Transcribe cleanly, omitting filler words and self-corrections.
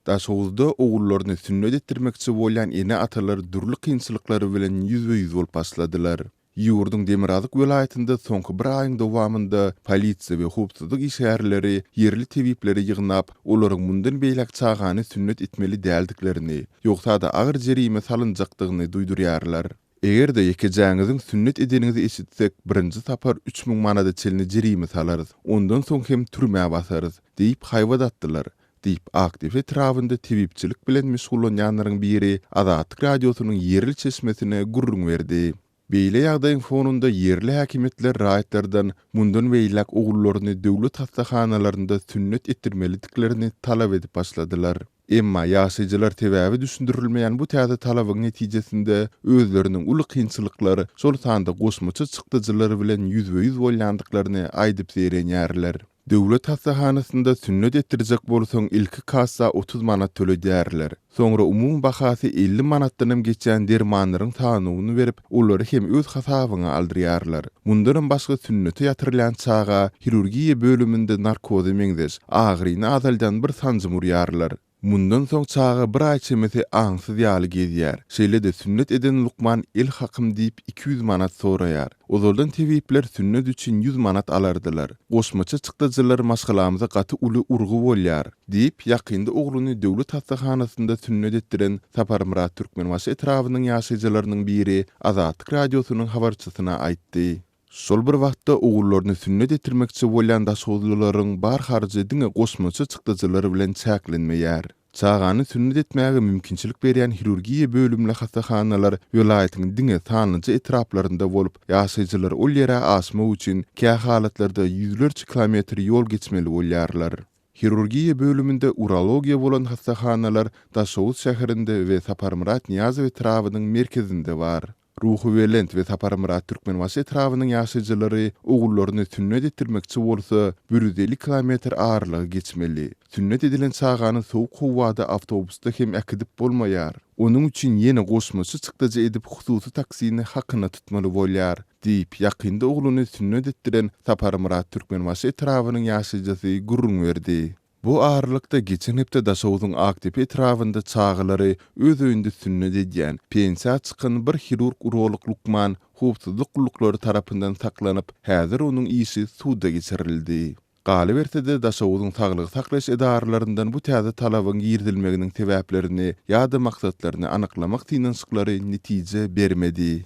Daşoguzda ogullaryny sünnet etdirmekçi bolýan ene-atalar dürli kynçylyklar bilen ýüzbe-ýüz bolup başladylar. Ýurduň demirgazyk welaýatynda soňky bir aýyň dowamynda polisiýa we howpsuzlyk işgärleri ýerli tebipleri ýygnap, olaryň mundan beýläk çagany sünnet etmeli däldiklerini, ýogsa-da agyr jerime salynjakdygyny duýdurýarlar. Eger-de ýekejäňiziň sünnet edeniňizi eşitsek, birinji sapar 3000 manada çenli jerime salarys, ondan soň hem türmä basarys, diýip haýbat atdylar, diýip, Akdepe etrabynda tebipçilik bilen meşgullanýanlaryň biri Azatlyk Radiosynyň ýerli çeşmesine gürrüň berdi. Beýle ýagdaýyň fonunda ýerli häkimiýetler raýatlardan mundan beýläk ogullaryny döwlet hassahanalarynda sünnet etdirmelidiklerini talap edip başladylar. Emma ýaşaýjylar sebäbi düşündirilmeýän bu täze talabyň netijesinde özleriniň uly kynçylyklar, şol sanda goşmaça çykdajylar bilen ýüzbe-ýüz bolýandyklaryny aýdyp zeýrenýärler. Döwlet hassahanasynda sünnet etdirjek bolsaň ilki kassa 30 manat töledýärler. Soňra umumy bahasy 50 manatdanam geçýän dermanlaryň sanawyny berip, olary hem öz hasabyňa aldyrýarlar. Mundanam başga sünnete ýatyrylýan çaga hirurgiýa bölüminde narkoza meňzeş, agyryny azaldýan bir sanjym urýarlar. Mundan soň çaga bir aý çemesi aňsyz ýaly gezýär. Şeýle-de sünnet eden lukman el hakym diýip 200 manat soraýar. Ozaldan tebipler sünnet üçin 100 manat alardylar. Goşmaça çykdajylar maşgalamyza gaty uly urgy bolýar, diýip, ýakynda ogluny döwlet hassahanasynda sünnet etdiren Saparmyrat Türkmenbaşy etrabynyň ýaşaýjylarynyň biri Azatlyk Radiosynyň habarçysyna aýtdy. Şol bir wagtda, ogullaryny sünnet etdirmekçi bolýan daşoguzlylaryň bar harjy diňe goşmaça çykdajylar bilen çäklenmeýär. Çagany sünnet etmäge mümkinçilik berýän hirurgiýa bölümli hassahanalar welaýatyň diňe sanlyja etraplarynda bolup, ýaşaýjylar ol ýere aşmak üçin kähalatlarda ýüzlerçe kilometr ýol geçmeli bolýarlar. Hirurgiýa bölüminde urologiýa bolan hassahanalar Daşoguz şäherinde we Saparmyrat Nyýazow etrabynyň merkezinde bar. Ruhubelent we Saparmyrat Türkmenbaşy etrabynyň ýaşaýjylary ogullaryny sünnet etdirmekçi bolsa, 150 kilometr aralygy geçmeli. Sünnet edilen çagany sowuk howada awtobusda hem äkidip bolmaýar. Onuň üçin ýene goşmaça çykdajy edip hususy taksini hakyna tutmaly bolýar, diýip, ýakynda ogluny sünnet etdiren Saparmyrat Türkmenbaşy etrabynyň ýaşaýjysy gürrüň berdi. Bu aralykda, geçen hepde Daşogzuň Akdepe etrabynda çagalary öz öýünde sünnet edýän, pensiýa çykan bir hirurg-urolog lukman howpsuzlyk gulluklary tarapyndan saklanyp, häzir onuň işi sudda geçirildi. Galyberse-de, Daşoguzyň saglygy saklaýyş edaralaryndan bu täze talabyň girizilmeginiň sebäplerini ýa-da maksatlaryny anyklamak synanyşyklary netije bermedi.